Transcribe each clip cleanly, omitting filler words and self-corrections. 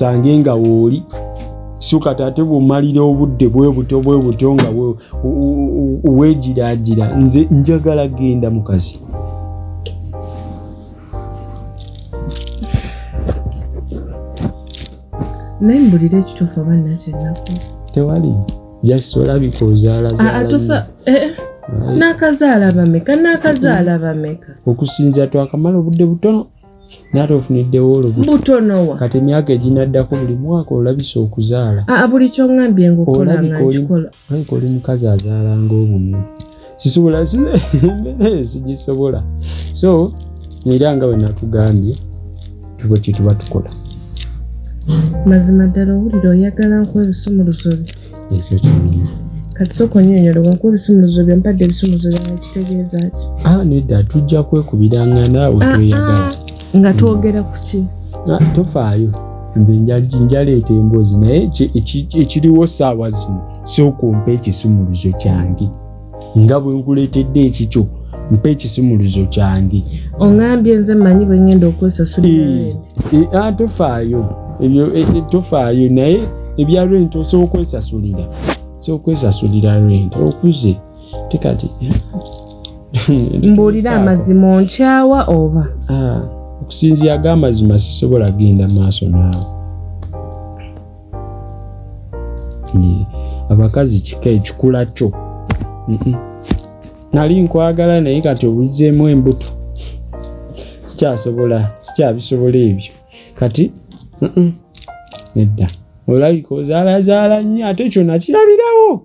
Sange nga wooli so kati ate bw'omalira obudde bwe butyo bwe butyo nga weegiraagira nze njagala genda mukazi. Naye mbulira ekituufu oba nakyennaku. Tewali just olabika ozaalazaala. Ah, eh, eh. Nakazaala bameka nakazaala bameka. Okusinzira twakamala obudde butono. Naye ate ofuniddewo olubuto butonowa kati emyaka eginaddako buli mwaka olabisa okuzaala. Aa buli kyoŋŋambye ngaokola nga nkikola. Olabika oli mukazi azaala ng'obumyu. Sisobola embeera eyo sigisobola. So era nga bwe nakugambye tuba kye tuba tukola. Mazima ddala owulira oyagala nkuwa ebisumuluzo byo. Ekyo kyenyini. Kati sooka onnyonnyole bwe nkuwa ebisumuluzo byo mpadde ebisumuluzo byange kitegeeza ki? Ah, nedda tujja kwekubiranga naawe ah, tweyagala. Ah, nga twogera ku ki? Ah, tofaayo nze njaleeta emboozi naye ekiriwo ssaawa zino sooka ompe ekisumuluzo kyange nga bwe nkuleetedde ekikyo mpa ekisumuluzo kyange. Ongambye nze mmanyi bwe ngenda okwesasulira eh, rent. Eh, ah, tofaayo ebyo eh, tofaayo naye ebya rent osobola okwesasulira osobola okwesasulira rent okuze tekati. Mbuulira amazima onkyawa oba? Ah, okusinziira g'amazima sisobola genda maaso naawe. Abakazi kika ekikula kyo. Nali nkwagala naye kati obuzeemu embuto sikyasobola sikyabisobola ebyo kati nedda olabika ozaalazaala nnyo ate kyo nakirabirawo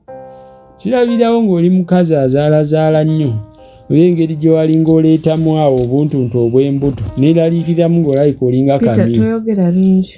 kirabirawo ng'oli mukazi azaalazaala nnyo olw'engeri gye walinga oleetamu awo obuntuntu obw'embuto neeraliikiriramu ng'olabika olinga Peter, kamyu. Toyogera bingi.